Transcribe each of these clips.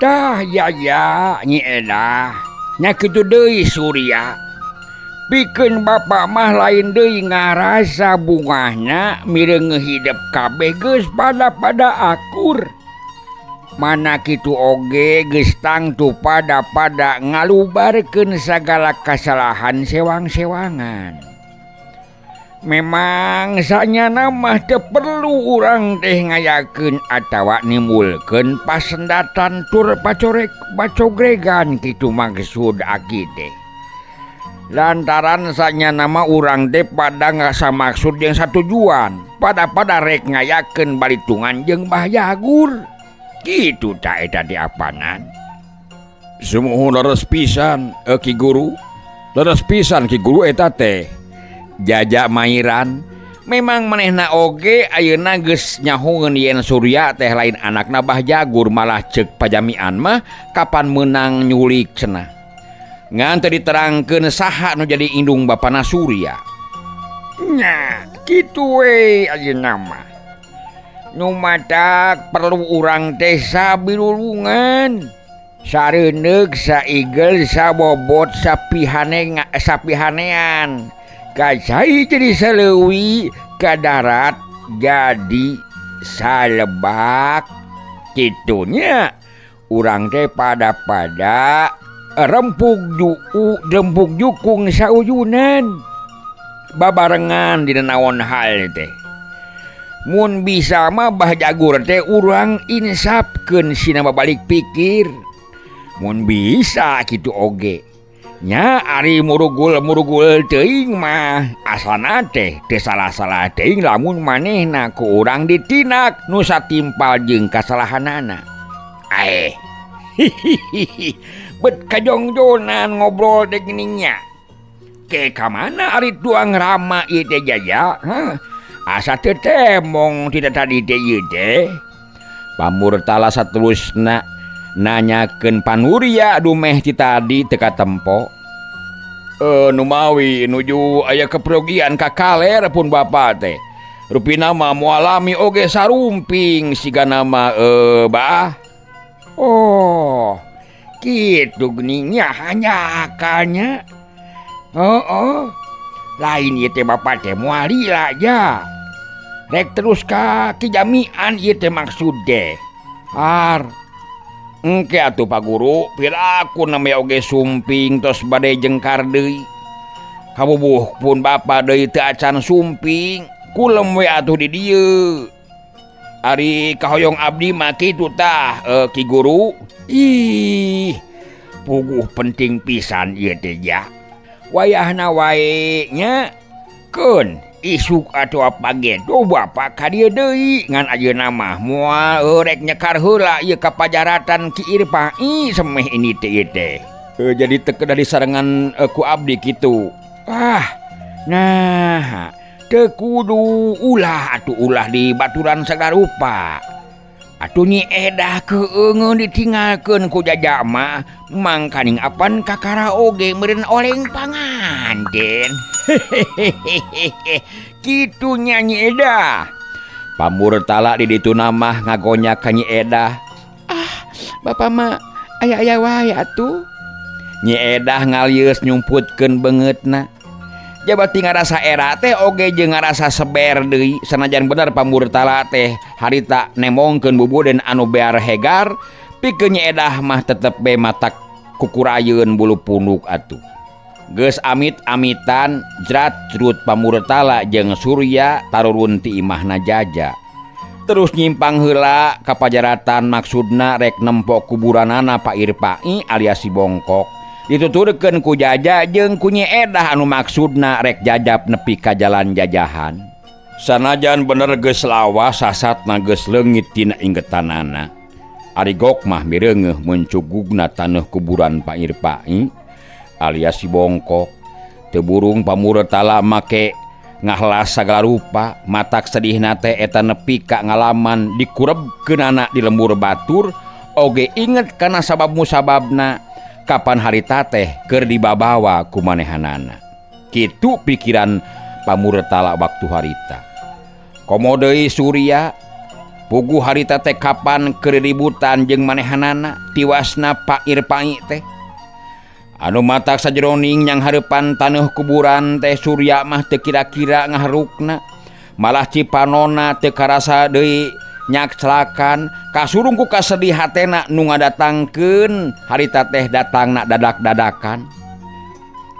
Tah Jaja, Nyi Edah, nya kitu deui Surya. Pikeun Bapak mah lain deui ngarasa bungahna mireungeuh hidep kabeh geus pada-pada akur. Mana kitu oge geus tangtu pada-pada ngalubarkeun sagala kasalahan sewang-sewangan. Memang sanyana mah teu perlu urang teh ngayakeun atawa nimbulkeun pasendatan tur pacorek pacogregan kitu maksud aki teh. Lantaran sanyana mah urang teh pada ngasa maksud jeung satujuan, pada-pada rek ngayakeun balitungan jeung Bah Jagur. Kitu tah eta teh apanan. Sumuhun leres pisan Ki Guru. Leres pisan Ki Guru eta teh. Jaja mairan memang manehna oge ayeuna geus nyahoeun yen Surya teh lain anakna Bah Jagur malah ceuk pajamian mah kapan meunang nyulik cenah. Ngan teu diterangkeun saha nu jadi indung bapana Surya. Nya kitu we ayeuna mah. Nu matak perlu urang teh sabilulungan. Sareundeuk, saigel, sabobot, sapihane sapihanean. Ka cai jadi saleuwi, ka darat jadi salebak. Kitu nya urang teh pada-pada rempug juu rempug jukung sauyunan. Babarengan dina naon hal teh. Mun bisa mah Bah Jagur teh urang insafkeun sina babalik pikir. Mun bisa kitu oge. Nya ari murugul-murugul teuing mah asana teh teu salah-salah teuing lamun manehna ku urang ditindak nu satimpal jeung kasalahanana. Aeh. Hihihi. Bet kajongjonan ngobrol teh geuning nya. Ke ka mana ari tuang rama ieu teh Jaja? Hah? Asa teu temong ti tadi teh ieu teh. Pamurtala saterusna nanyakeun Panurya dumeh ti tadi teu katempo. Numawi nuju aya kepergian ka kaler pun bapa teh. Rupina mah moal lami oge sarumping sigana mah bah. Oh, kitu geuning nya hanjakalnya. Heeh. Lain ieu teh bapa teh moal lila ja. Rek terus ka kijamian ieu teh maksud teh. Har. Engke atuh Pak Guru, piraku namanya oge sumping tos bade jengkar deui. Kabubuh pun bapa deui teu acan sumping, kulem we atuh di dieu. Ari kahoyong abdi mah kitu tah, Ki Guru. Ih, puguh penting pisan ieu teh ja. Wayahna wae nya keun isuk atawa pageto bapa ka dieu deui ngan ayeuna mah moal rek nyekar heula ieu ka pajaratan Ki Irpai semeh ini teh ieu teh. Jadi teu kedah disarengan ku abdi kitu. Ah, nah teu kudu ulah atuh ulah di baturan sagala rupa. Atuh Nyi Edah keungeun ditinggalkeun ku Jaja mah mangkaning apan kakara oge meureun oleng panganten. Hehehe. Kitu nya Nyi Edah. Pamurtala di dituna mah ngagonyak ka Nyi Edah. Ah, bapa mah aya-aya wae atuh. Nyi Edah ngalieus nyumputkeun beungeutna. Jabati ngarasa era teh oge jeung ngarasa seber deui sanajan bener Pamurtala teh harita nemongkeun bubuden anu bear hegar pikeun Nyi Edah mah tetep be matak kukurayeun bulu punduk atuh. Geus amit-amitan jrat jrut Pamurtala jeung Surya tarurun ti imahna Jaja. Terus nyimpang heula ka pajaratan maksudna rek nempo kuburanana Pak Irpai alias si Bongkok. Dituturkeun ku Jaja jeung ku Nyi Edah anu maksudna rek jajap nepi ka jalan jajahan. Sanajan bener geus lawas sasatna geus leungit tina ingetanana. Ari Gok mah mireungeuh mencugugna taneuh kuburan Pak Irpai alias si Bongkok. Teu burung Pamurtala make ngahlas sagala rupa matak sedihna teh eta nepi ka ngalaman dikurebkeunana di lembur batur oge inget kana sabab musababna kapan harita teh keur dibabawa ku manehanana. Kitu pikiran Pamurtala waktu harita. Komo deui Surya Puguh harita teh kapan keriributan jeung manehanana tiwasna Pair Pai teh. Anu matak sajeroning yang hareupan taneuh kuburan teh Surya mah teu kira-kira ngaharukna. Malah cipanona teu karasa deui nyakclakan kasurung ku kasedih hatena nu ngadatangkeun harita teh datangna dadak-dadakan.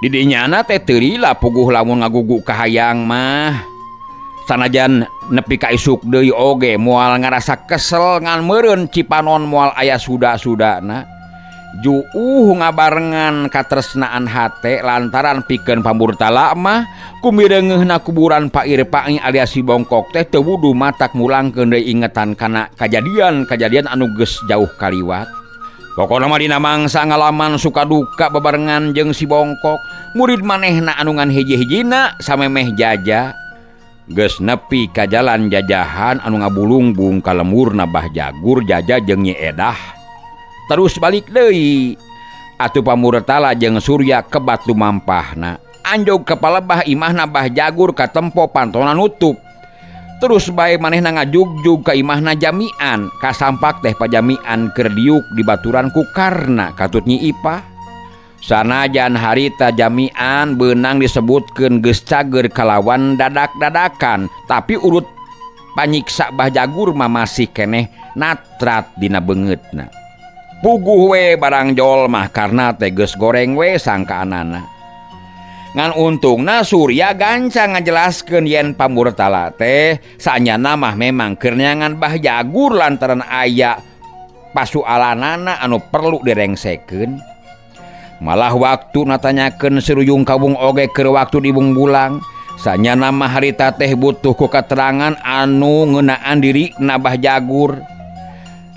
Didinyana teh teu lila puguh lamun ngagugu kahayang mah. Sanajan nepi ka isuk deui oge moal ngarasa kesel ngan meureun cipanon moal aya suda-sudana. Juuh ngabarengan katresnaan hate lantaran pikeun pamurtala mah kumireungeuhna kuburan Pair Pai alias si Bongkok teh teu wudu matak mulangkeun deui ingetan kana kajadian-kajadian anu geus jauh kaliwat. Pokona mah dina mangsa ngalaman suka duka bebarengan jeung si Bongkok, murid manehna anu ngan hiji-hijina samemeh jaja. Geus nepi ka jalan jajahan anu ngabulungbung ka lemurna Bah Jagur jaja jeung Nyi Edah. Terus balik deui atuh pamurtala jeung Surya kebat lumampahna. Anjog ka palebah imahna Bah Jagur katempo pantona nutup. Terus bae manehna ngajugjug ka imahna Jamian, kasampak teh pajamian keur diuk di baturan ku Karna katut Nyi Ipah. Sanajan harita Jamian beunang disebutkeun geus cager kalawan dadak-dadakan, tapi urut panyiksa Bah Jagur mah masih keneh natrat dina beungeutna. Puguh we barang jol mah karena teh geus goreng we sangkaanana. Ngan untungna Surya gancang ngajelaskeun yen pamurtala teh saanyana mah memang keur neangan Bah Jagur lantaran aya pasualanana anu perlu direngsekeun. Malah waktu natanyakeun Siruyung Kawung oge keur waktu dibungbulang. Saanyana mah harita teh butuh ku keterangan anu ngeunaan diri na Bah Jagur.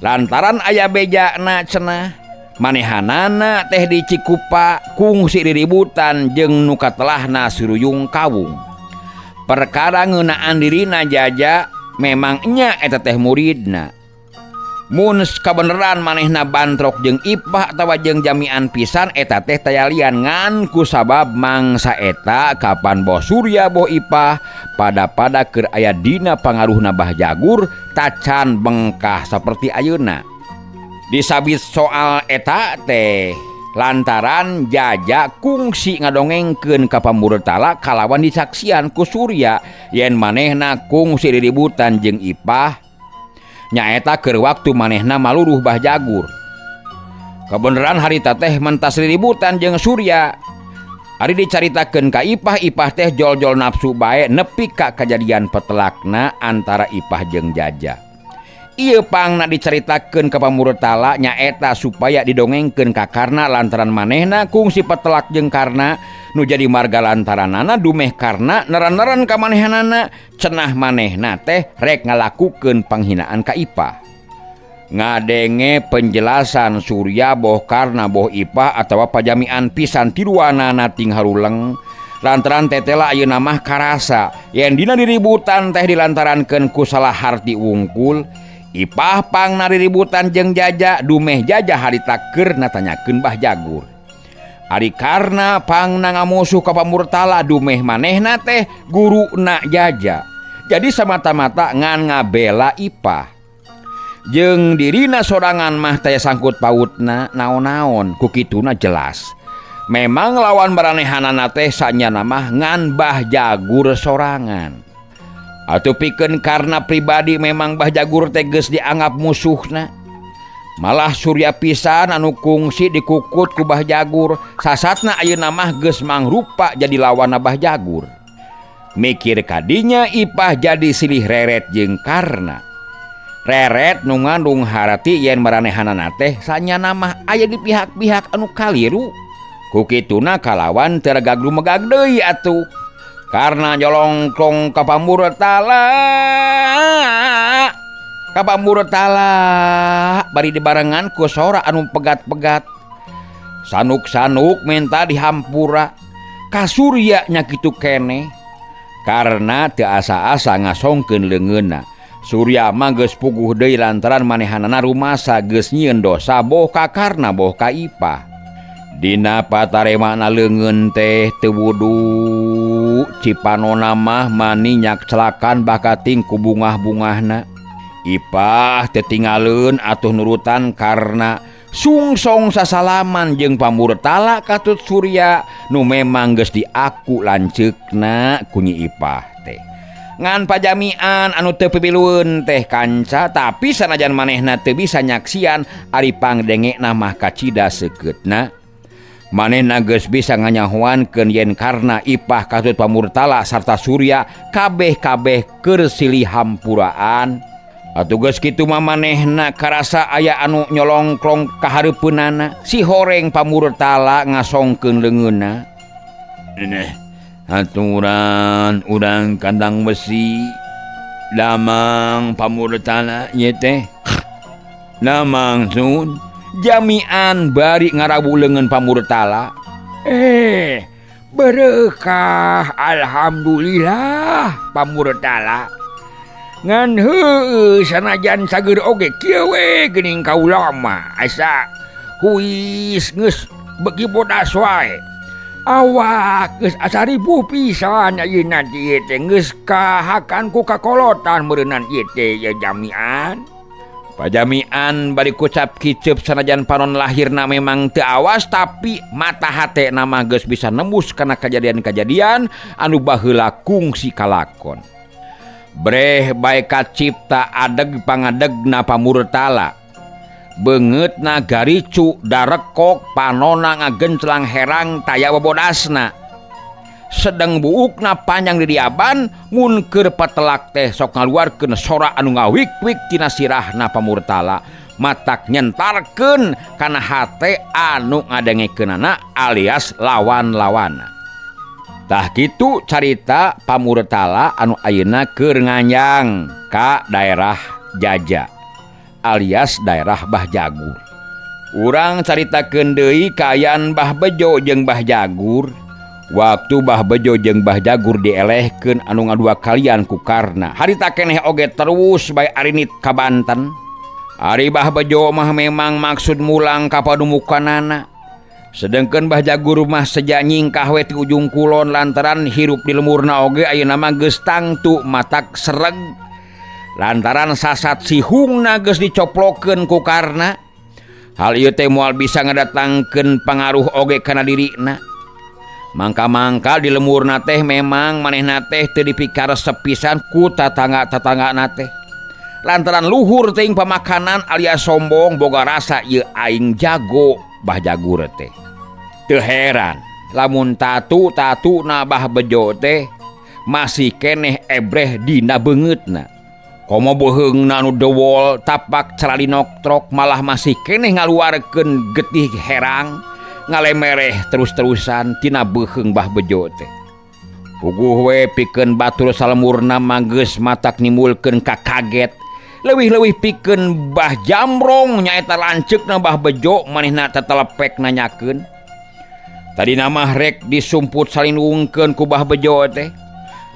Lantaran aya bejana cenah manehanana teh di Cikupa kungsi diributan jeung nu katelahna Siruyung Kawung. Perkara ngeunaan dirina jaja memang nya eta teh muridna. Mun kabeneran manehna bantrok jeung Ipah atawa jeung Jamian pisan eta teh tayalian ngan ku sabab mangsa eta kapan boh Surya boh Ipah pada-pada keur aya dina pangaruhna Bah Jagur tacan bengkah saperti ayeuna. Disabit soal eta teh lantaran jaja kungsi ngadongengkeun ka pamurtala kalawan disaksian ku Surya yen manehna kungsi diributan jeung Ipah nyaeta keur waktu manehna maluruh Bah Jagur. Kebeneran harita teh mentas riributan jeung Surya. Ari dicaritakeun ka Ipah, Ipah teh jol-jol nafsu bae nepi ka kajadian petelakna antara Ipah jeung Jaja. Ieu pangna dicaritakeun ka pamurtala nyaeta supaya didongengkeun ka Karna lantaran manehna kungsi petelak jeung Karna nu jadi marga lantaranana dumeh Karna neran-neran ka manehanana cenah manehna teh rek ngalakukeun panghinaan ka Ipah. Ngadenge penjelasan Surya boh Karna boh Ipah atawa pajamian pisan tiluanana ting haruleng lantaran tetela ayeuna mah karasa yen dina diributan teh dilantarankeun ku salah harti wungkul. Ipah pangna riributan jeung Jaja dumeh Jaja harita keur natanyakeun Bah Jagur. Ari Karna pangna ngamusuh ka pamurtala dumeh manehna teh guruna Jaja. Jadi samata-mata ngan ngabela Ipah. Jeung dirina sorangan mah taya sangkut pautna naon-naon ku kituna jelas. Memang lawan baranehanana teh sanyana mah ngan Bah Jagur sorangan. Atuh pikeun karena pribadi memang Bah Jagur teh geus dianggap musuhna. Malah Surya pisan anu kungsi dikukut ku Bah Jagur, sasatna ayeuna mah geus mangrupa jadi lawanna Bah Jagur. Mikir kadinya Ipah jadi silih reret jeung Karna. Reret nu ngandung harati yen maranehanana teh sanyana mah aya di pihak-pihak anu kaliru. Ku kituna kalawan teu regag lumegag deui atuh. Karena nyolongklong ka pamurtala bari dibarengan ku sora anu pegat-pegat. Sanuk-sanuk minta dihampura ka Surya nya kitu keneh. Karena teu asa-asa ngasongkeun leungeunna. Surya mah geus puguh deui lantaran manehanana rumasa geus nyieun dosa boh ka Karna boh ka Ipah. Dina pataremana leungeun teh teu wudu cipanona mah mani nyakclakan bakating ku bungah-bungahna. Ipah teu tinggaleun atuh nurutan karena sungsong sasalaman jeung pamurtala katut Surya nu memang geus diaku lanceukna ku Nyi Ipah teh. Ngan pajamian anu teu pipilueun teh kanca tapi sanajan manehna teu bisa nyaksian ari pangdengekna mah kacida seukeutna. Manehna geus bisa nganyahoankeun yen karna Ipah katut pamurtala sarta Surya kabeh-kabeh keur silih hampuraan. Atuh geus kitu mah manehna karasa aya anu nyolongklong ka hareupeunana si horeng pamurtala ngasongkeun leungeunna. Neh, aturan urang kandang besi damang pamurtala ieu teh. Damang sun jamian bari ngarawu leungeun pamurtala. Berkah alhamdulillah pamurtala. Ngan heueuh sanajan sageur oge kieu we geuning kaula mah asa huis geus beuki bodas wae. Awak geus asa ribuh pisan ayeuna ieu teh geus kahakan ku kakolotan meureunan ieu teh ya jamian. Pajamian bari kucap kiceup sanajan panon lahirna memang teu awas tapi mata hate mah geus bisa nembus kana kajadian-kajadian anu baheula kungsi kalakon. Breh bae kacipta adeg pangadegna pamurtala. Beungeutna garicu darekok panona ngagenclang herang taya bobodasna. Sedeng buukna panjang di diaban mun keur patelak teh sok ngaluarkeun sora anu ngawik-wik tina sirahna pamurtala. Matak nyentarkeun kana hate anu ngadengekeunana alias lawan-lawana. Tah kitu carita pamurtala anu ayeuna keur nganjang ka daerah Jaja alias daerah Bah Jagur. Urang caritakeun deui kaayaan Bah Bejo jeung Bah Jagur. Waktu Bah Bejo jeung Bah Jagur dielehkeun anu ngadua kalian ku Karna. Harita keneh oge terus bae arinit ka Banten. Ari Bah Bejo mah memang maksud mulang ka padumukanana. Sedengkeun Bah Jagur mah seja nyingkah we ti ujung kulon lantaran hirup di lemurna oge ayeuna mah geus tangtu matak sereg. Lantaran sasat sihungna geus dicoplokeun ku Karna. Hal ieu teh moal bisa ngadatangkeun pangaruh oge kana dirina. Mangka-mangka di lemurna teh memang manehna teh teu dipikaresep pisan ku tatangga-tatanggana teh. Lantaran luhur teuing pamakanan alias sombong boga rasa ieu aing jago Bah Jagur teh. Teu heran lamun tatu-tatuna Bah Bejo teh masih keneh ebreh dina beungeutna. Komo beuheungna anu dewol tapak calalinok trok malah masih keneh ngaluarkeun getih herang ngalemereh terus-terusan tina beuheung Bah Bejo teh. Puguh we pikeun batur salemurna mah geus matak nimbulkeun kakaget. Leuwih-leuwih pikeun Bah Jamrong nyaeta lanceukna Bah Bejo manehna tetelepek nanyakeun. Tadina mah rek disumput salindungkeun ku Bah Bejo teh.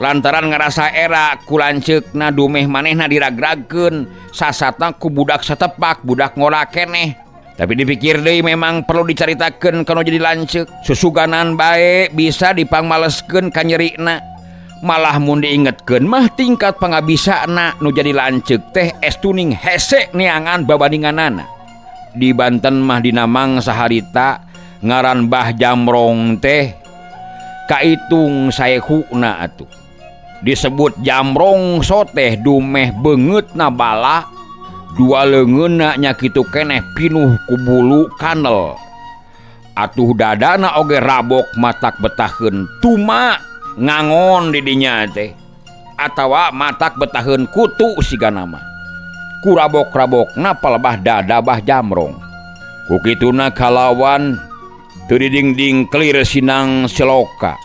Lantaran ngarasa era ku lanceukna dumeh manehna diragragkeun sasatna ku budak satepak budak ngora keneh. Tapi dipikir deui memang perlu dicaritakeun kana jadi lanceuk. Susuganan bae bisa dipangmaleskeun ka nyerina. Malah mun diingetkeun mah tingkat pangabisana nu jadi lanceuk teh estuning hese neangan babandinganana. Di Banten mah dina mangsa harita ngaran Bah Jamrong teh kaitung saehuna atuh. Disebut Jamrong soteh dumeh beungeutna bala, dua leungeunna nya kitu keneh pinuh ku bulu kanel. Atuh dadana oge rabok matak betaheun tuma ngangon di dinya teh atawa matak betaheun kutu sigana mah. Ku rabok-rabokna palebah dada Bah Jamrong. Ku kituna kalawan teu didingding kelir sinang seloka.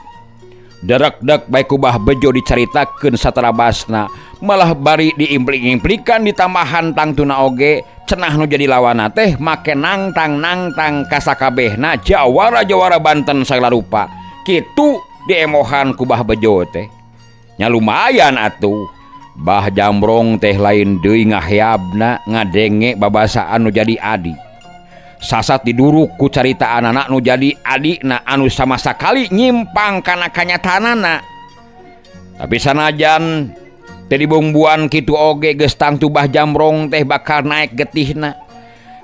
Darekdek bae ku Bah Bejo dicaritakeun satarabasna malah bari diimplik-implikan ditambahan tangtuna oge cenah nu jadi lawana teh make nangtang-nangtang kasakabehna jawara-jawara Banten sagala rupa. Kitu diemohan ku Bah Bejo teh. Nya lumayan atuh. Bah Jamrong teh lain deui ngaheabna ngadenge babasaan nu jadi adi. Sasat diduruk ku carita anak nu jadi adikna anu sama sakali nyimpang kana kanyataanana. Tapi sanajan Teu dibungbuan kitu oge geus tangtu Bah Jamrong teh bakal naek getihna.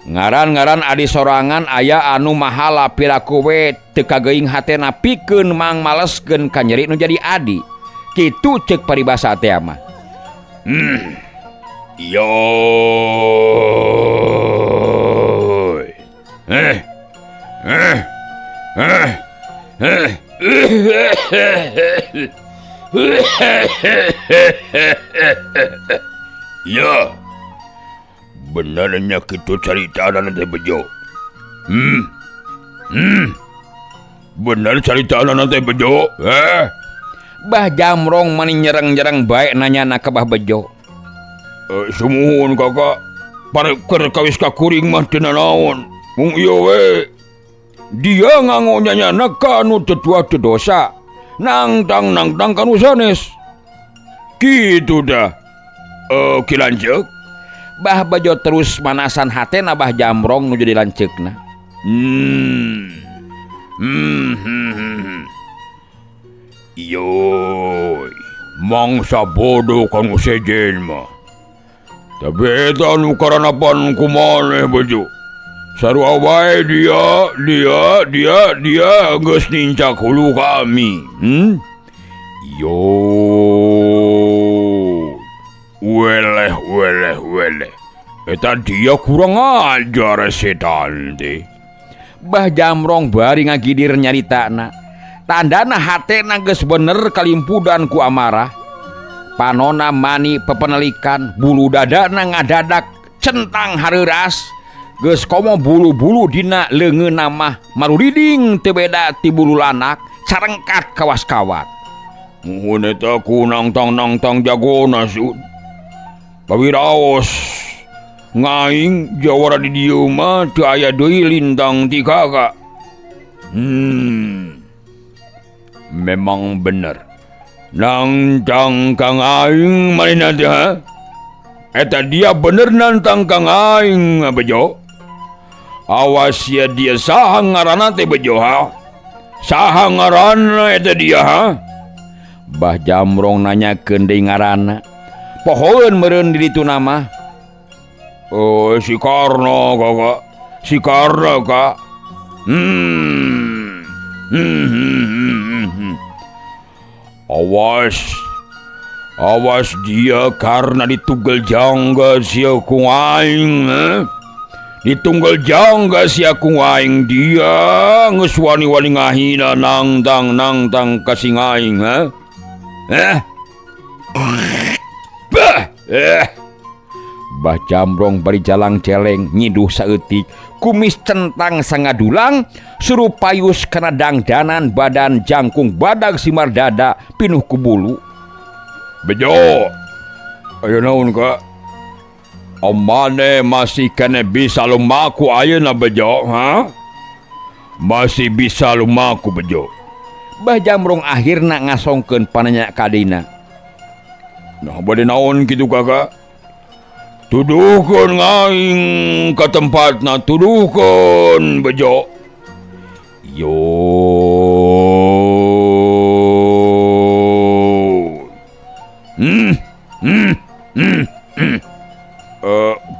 Ngaran-ngaran adi sorangan aya anu mahala piraku we teu kageuing hatena pikeun mangmaleskeun ka nyeri nu jadi adi. Kitu ceuk paribasa teh mah. Yoy. Eh. Eh. Eh. Eh. Ya. Benernya kitu carita teh Bejo. Bener carita teh Bejo. Bah Jamrong mani nyereng-nyereng bae nanyana ka Bah Bejo. Sumuhun kakak. Pareukeun kawis ka kuring mah teu nanaon. Mung ieu we. Dia nganggo nyanyana ka anu teu tua teu dosa. Nangtang nangtang ka nu sanes. Kitu dah. Ki lanceuk. Bah Bejo terus manasan hatena Bah Jamrong nu jadi lanceukna. Yoy, mangsa bodoh kanu sejen mah. Tapi eta nu karanapan kumaneh Bejo. Sarua wae dia geus nincak hulu kami. Yo. Weleh. Eta dia kurang ajar setan teh. Bah Jamrong bari ngagidir nyaritana. Tandana hatena geus bener kalimpudan ku amarah. Panona mani pepenelikan, bulu dadana ngadadak centang hareuras. Geus komo bulu-bulu dina leungeunna mah maruriding teu beda ti bulu lanak, carengkat kawas-kawat. Muhun eta ku nangtang-nangtang jagona sun. Pawiraos ngaing jawara di dieu mah teu aya deui lintang ti kakak. Memang bener. Nangtang kang aing manehna teh ha? Eta dia bener nantang kang aing Bejo. Awas ya dia saha ngaranna teh Bejo ha? Saha ngaranna eta dia ha? Bah Jamrong nanyakeun deui ngaranna. Pohoeun meureun di ditu mah. Oh, si Karna kakak. Si Karna kak. Awas. Awas dia karena ditugel jangga sia ku aing. Ditunggal jangga sia ku aing dia geus wani-wani ngahina nangtang ka sing aing ha. Bah Jamrong bari jalang celeng nyiduh saeutik, kumis centang sangadulang, suruh payus kana dangdanan badan jangkung badag simar dada pinuh ku bulu. Bejo. Aya naon kak? Amane masih kene bisa lumaku ayeuna Bejo, ha? Masih bisa lumaku Bejo. Bah Jamrong akhirna ngasongkeun pananya kadina. Nah, bade naon kitu kakak? Tuduhkeun aing ka tempatna, tuduhkeun Bejo. Yo.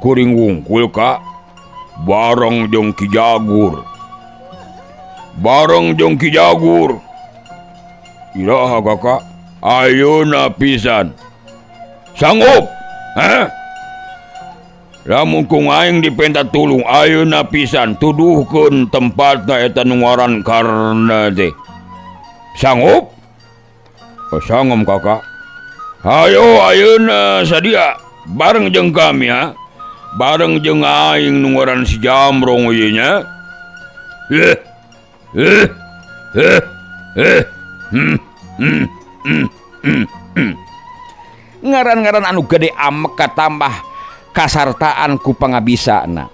Kuring wungkul kak. Bareng jeung Ki Jagur. Bareng jeung Ki Jagur. Iraha kakak? Ayeuna pisan. Sanggup? Hah? Lamun ku aing dipenta tulung ayeuna pisan tuduhkeun tempatna eta nu ngaran Karna teh. Sanggup? Oh, sanggup kakak. Hayo ayeuna sadia bareng jeung kami ha. Bareng jeung aing nu ngaran si Jamrong ieu nya. Ngaran-ngaran anu gede amek katambah kasartaan ku pangabisana.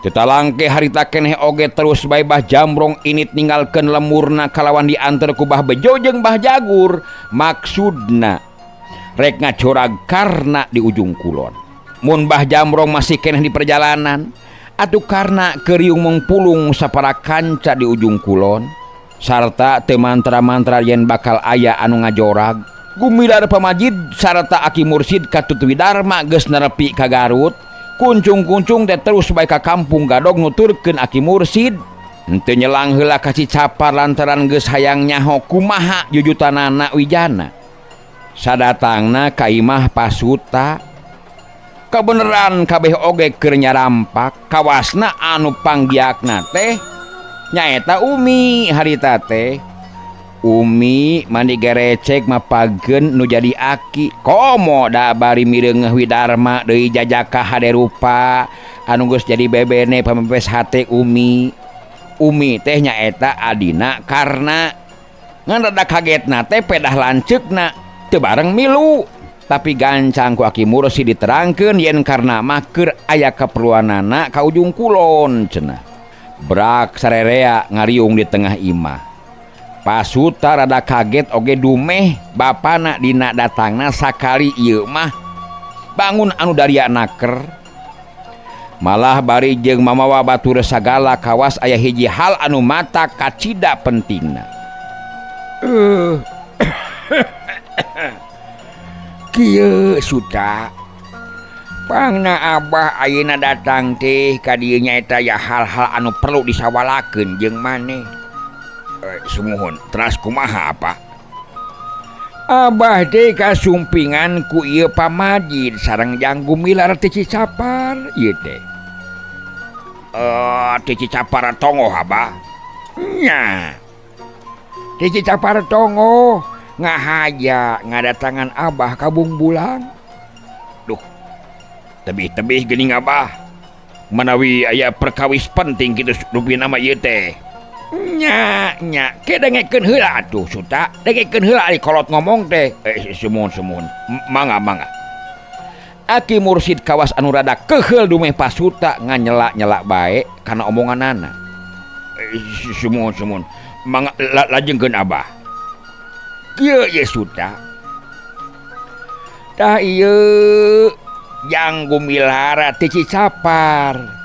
Tetalangke harita keneh oge terus bae Bah Jamrong init ninggalkeun lemurna kalawan dianter ku Bah Bejo jeung Bah Jagur. Maksudna rek ngacorag Karna di ujung kulon. Mun Bah Jamrong masih keneh di perjalanan, atuh Karna keriung mengpulung sapara kanca di ujung kulon sarta teu mantra-mantra yen bakal aya anu ngajorag. Gumilar pamajid sarta Aki Mursid katut Widarma geus nerepi ka Garut. Kuncung-kuncung teh terus bae ka kampung Gadog nuturkeun Aki Mursid. Henteu nyelang heula ka Cicapar lantaran geus hayang nyaho kumaha jujutanana Wijana. Sadatangna ka imah Pasuta. Kabeneran kabeh oge keur nyarampak, kawasna anu panggiakna teh nyaeta Umi harita teh. Umi mani gerecek mapageun nu jadi aki. Komo da bari mireungeuh Widarma deui jajaka hade rupa anu geus jadi bebene pamepes hate Umi. Umi teh nyaeta adina karna ngan rada kagetna teh pedah lanceukna teu bareng milu. Tapi gancang ku Aki Mursi diterangkeun yen karna mah keur aya kaperluanana ka ujung kulon cenah. Brak sarerea ngariung di tengah imah. Pasuta rada kaget oge dumeh bapana dina datangna sakali ieu mah bangun anu daria naker. Malah bari jeung mamawa batur sagala kawas aya hiji hal anu mata kacida pentingna. Kieu Suta. Pangna Abah ayeuna datang teh ka dieu nyaeta ya hal-hal anu perlu disawalakeun jeung maneh. Sumuhun, teras kumaha apa? Abah teh kasumpingan ku ieu pamajid sareng Jang Gumilar teh Cicapar ieu teh. Teh Cicapar tongoh Abah. Nya. Teh Cicapar tongoh ngahaja ngadatangan Abah ka Bungbulang. Duh. Tebih-tebih geuning Abah. Manawi aya perkawis penting kitu rupina mah ieu teh. Nya nya ke dengekeun heula atuh Suta, dengekeun heula ari kolot ngomong teh. Sumuhun sumuhun. Mangga mangga. Aki Mursid kawas anu rada keheul dumeh Pasuta nganyela-nyela bae kana omonganana. Sumuhun sumuhun. Mangga lajengkeun Abah. Kieu ye Suta. Tah ieu Jang Gumilar teh Cicapar.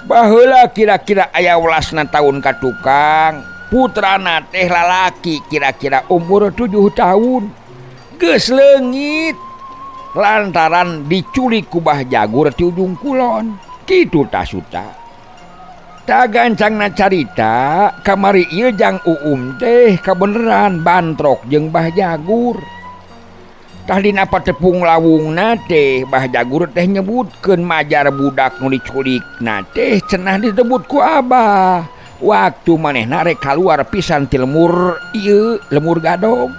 Baheula kira-kira aya welasna tahun ka tukang, putrana teh lalaki kira-kira umur 7 tahun. Geus leungit lantaran diculik ku Bah Jagur ti ujung kulon. Kitu tah Suta. Tah gancangna carita kamari ieu Jang Uum teh kabeneran bantrok jeung Bah Jagur. Tah dina patepung lawungna teh Bah Jagur teh nyebutkeun majar budak nu diculikna teh cenah disebut ku Abah. Waktu manehna rek kaluar pisan ti lemur ieu lemur Gadog.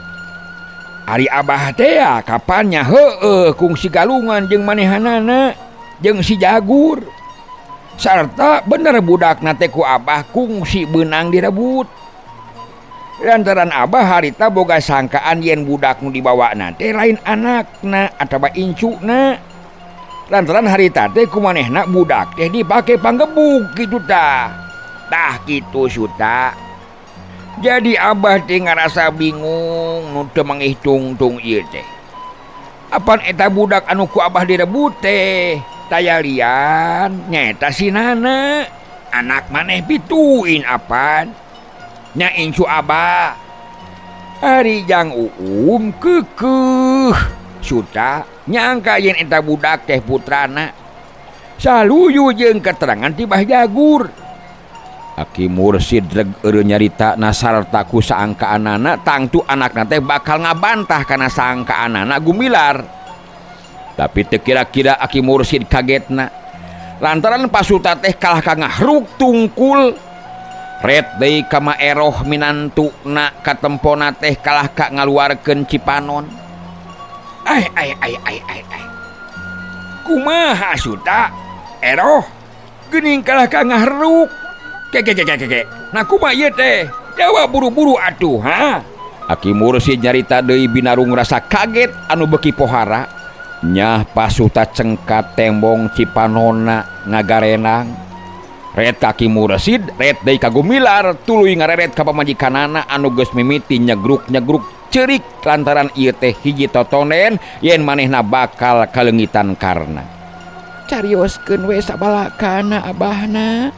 Ari Abah teh ya kapannya heueuh kungsi galungan jeung manehanana jeung si Jagur. Sarta bener budakna teh ku Abah kungsi beunang direbut. Lantaran Abah harita boga sangkaan yen budak nu dibawana teh lain anakna atawa incuna. Lantaran harita teh ku manehna budak teh dipake panggebug kitu tah. Tah kitu Suta. Jadi Abah teh ngarasa bingung nu teu mangih tungtung ieu teh. Apan eta budak anu ku Abah direbut teh taya lian nyaeta si Nana. Anak maneh pituin apan. Nya incu Abah. Ari Jang Uum kekeuh Suta nyangka yen eta budak teh putrana. Saluyu jeung keterangan ti Bah Jagur. Aki Mursid reg eureun nyarita na sarta ku saangkaanana tangtu anakna teh bakal ngabantah kana saangkaanana Gumilar. Tapi teu kira-kira Aki Mursid kagetna. Lantaran Pasuta teh kalah ka ngahruk tungkul. Red deui ka maeroh minantuna katempona teh kalah ka ngaluarkeun cipanon. Ai ai ai ai ai ai. Kumaha Suta? Eroh geuning kalah ka ngahruk. Ke ke ke ke ke. Nah kumaha ieu teh? Jawab buru-buru atuh ha. Aki Mursid nyarita deui binarung rasa kaget anu beuki pohara. Nyah Pasuta cengkat tembong cipanonna ngagarenang. Red ka Ki Mursid, red deui ka Gumilar, tuluy ngareret ka pamajikanana anu geus mimiti nyegruk-nyegruk ceurik lantaran ieu teh hiji totonen yen manehna bakal kaleungitan karna. Carioskeun we sabalakana Abahna.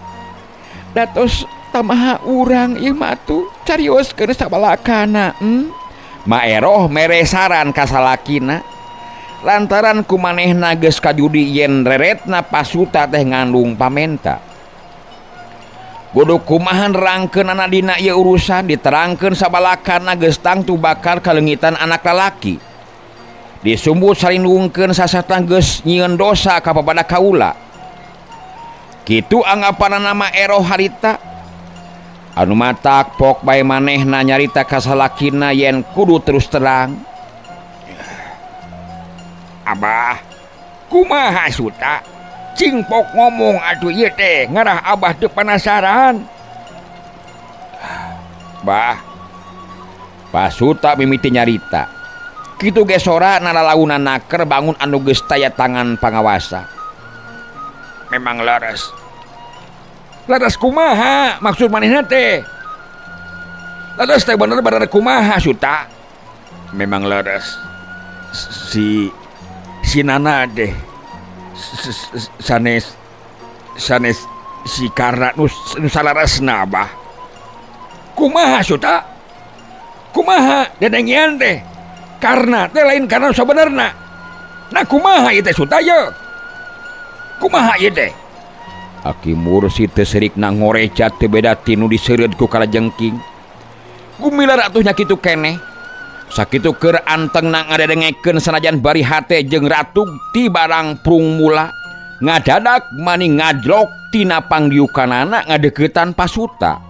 Datos tamaha urang ieu mah atuh carioskeun sabalakana. Maeroh mere saran ka salakina lantaran ku manehna geus kajudi yen reretna Pasuta teh ngandung pamenta. Kudu kumaha nerangkeunana dina ieu urusan diterangkeun sabalakana geus tangtu bakal kaleungitan anak lalaki. Disumbut salindungkeun sasatna geus nyieun dosa ka papada kaula. Kitu anggapanana Maeroh harita. Anu matak pok bae manehna nyarita ka salakina yen kudu terus terang. Abah, kumaha Suta? Cing pok ngomong atuh ieu teh ngarah Abah teu panasaran. Bah, Pasuta mimiti nyarita. Kitu ge sora nalalaunan naker bangun anu geus taya tangan pangawasa. Memang leres. Leres kumaha maksud manehna teh? Leres teh bener-bener kumaha Suta? Memang leres. Si si Nana teh sanes sanes si Karna nu, nu salaresna Abah. Kumaha Suta? Kumaha dedengian teh? Karna teh lain karena sabenerna. Nah kumaha ieu teh Suta ye? Kumaha ieu teh? Aki Mursid teh serikna ngorecat teu beda ti nu diseureud ku kalajengking. Gumilar atuh nya kitu keneh. Sakitu keur antengna ngadedengekeun sanajan bari hate jeung ratug ti barang prung mula. Ngadadak mani ngadlok tina pangdiukanana ngadeuketan Pasuta.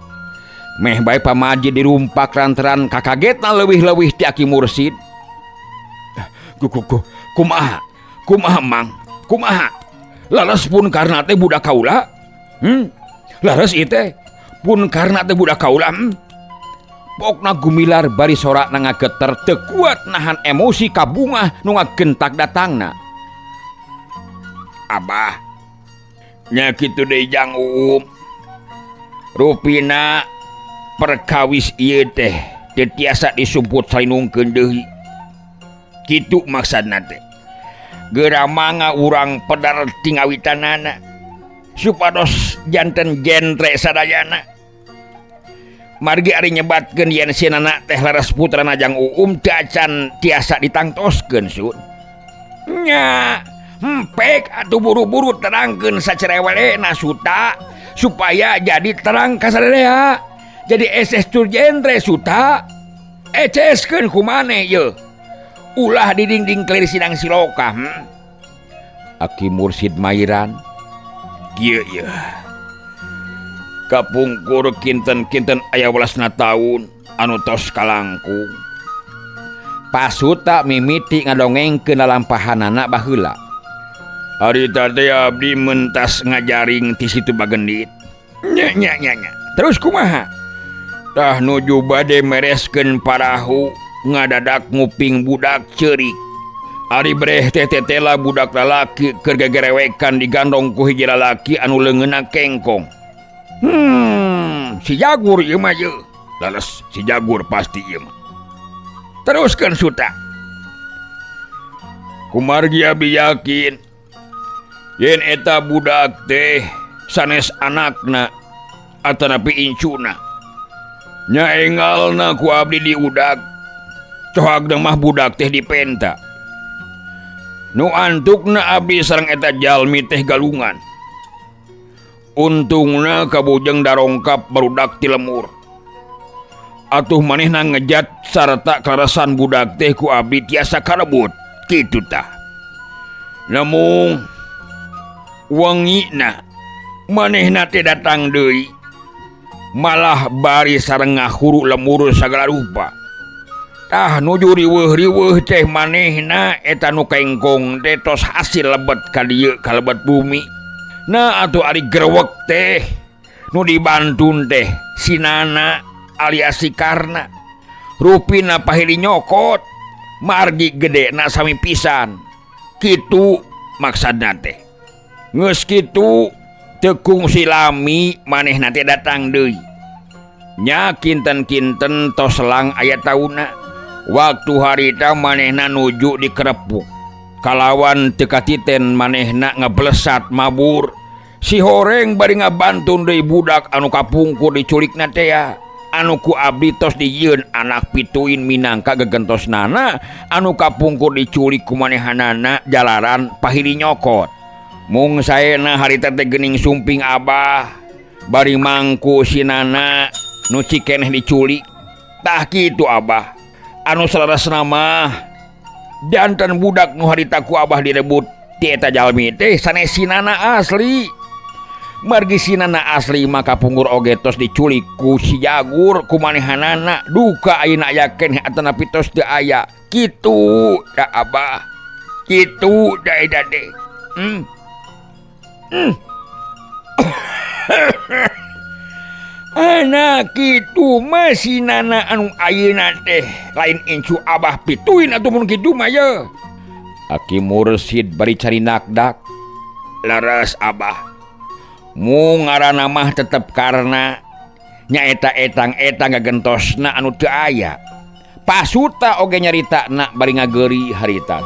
Meh bae pamaji dirumpak lantaran kakagetna leuwih-leuwih ti Aki Mursid. Ku kumaha? Kumaha Mang? Kumaha? Laras pun karna teh budak kaula? Laras ieu teh pun karna teh budak kaula? Pokna gumilar bari sorakna ngageter teu kuat nahan emosi kabungah nu ngagentak datangna. Abah, nya kitu deui Jang Uum. Rupina perkawis ieu teh teu tiasa disumput salinungkeun deui. Kitu maksudna teh. Geura mangga urang pedar ti ngawitanana supados janten jentre sadayana. Margi ari nyebatkeun yen si Nana teh leres putrana Jang Uum teu acan tiasa ditangtoskeun Sun. Nya, empek atuh buru-buru terangkeun sacerewelena Suta supaya jadi terang ka sadaya. Jadi eses tur jentre Suta. Eceskeun ku maneh yeuh. Ulah di dingding kelir sidang siloka. Aki Mursid mairan. Kieu yeuh. Kapungkur kinten-kinten aya welasna taun anu tos kalangkung. Pasuta mimiti ngadongengkeun lalampahanana baheula. Harita teh abdi mentas ngajaring ti situ Bagendit. Nya nya nya nya. Terus kumaha? Tah nuju bade mereskeun parahu ngadadak nguping budak ceurik. Ari breh teh tetela budak lalaki keur gegerewekan digandong ku hiji lalaki anu leungeunna kengkong. Si Jagur ieu mah yeuh. Leres si Jagur pasti ieu mah. Teruskeun Suta. Kumargi abdi yakin yen eta budak teh sanes anakna atanapi incuna. Nya engalna ku abdi diudag. Cohagna mah budak teh dipenta. Nu antukna abdi sareng eta jalmi teh galungan. Untungna kabujeng darongkap barudak ti lemur. Atuh manehna ngejat sarta kaleresan budak teh ku abdi tiasa karebut. Kitu tah. Namung wengina manehna teh datang deui. Malah bari sareng ngahuru lemur sagala rupa. Tah nuju riweuh-riweuh teh manehna eta nu kengkong teh tos hasil lebet ka dieu ka lebet bumi. Nah atuh ari grewek teh nu dibantun teh si Nana alias si Karna. Rupina pahili nyokot margi gedena sami pisan. Kitu maksudna teh. Geus kitu teu kungsi lami manehna teh datang deui. Nya kinten-kinten tos selang aya taunna. Waktu harita manehna nuju dikerepuk. Kalawan teu katiten manehna ngeblesat mabur. Si horeng bari ngabantun deui budak anu kapungkur diculikna teh ya. Anu ku abdi tos dijieun anak pituin minangka gegentosnana anu kapungkur diculik ku manehanana jalaran pahili nyokot. Mung saena harita teh geuning sumping Abah bari mangku sinana nu cikeneh diculik. Tah kitu Abah. Anu saleresna mah janten budak nu harita ku Abah direbut ti eta jalmi teh sanes sinana asli. Margi sinana asli maka punggur oge tos diculik ku si Jagur ku manehanana duka ayeuna aya keneh atanapi tos teu aya. Kitu da Abah. Kitu da eta teh. Anak kitu mah sinana anu ayeuna teh lain incu Abah pituin atuh mun kitu mah ye. Aki Mursid bari cari nakdak. Leres Abah. Mu ngaranna mah tetep karena nyaeta etang-etang gagentosna anu teu aya. Pasuta oge nyaritana bari ngageuri harita.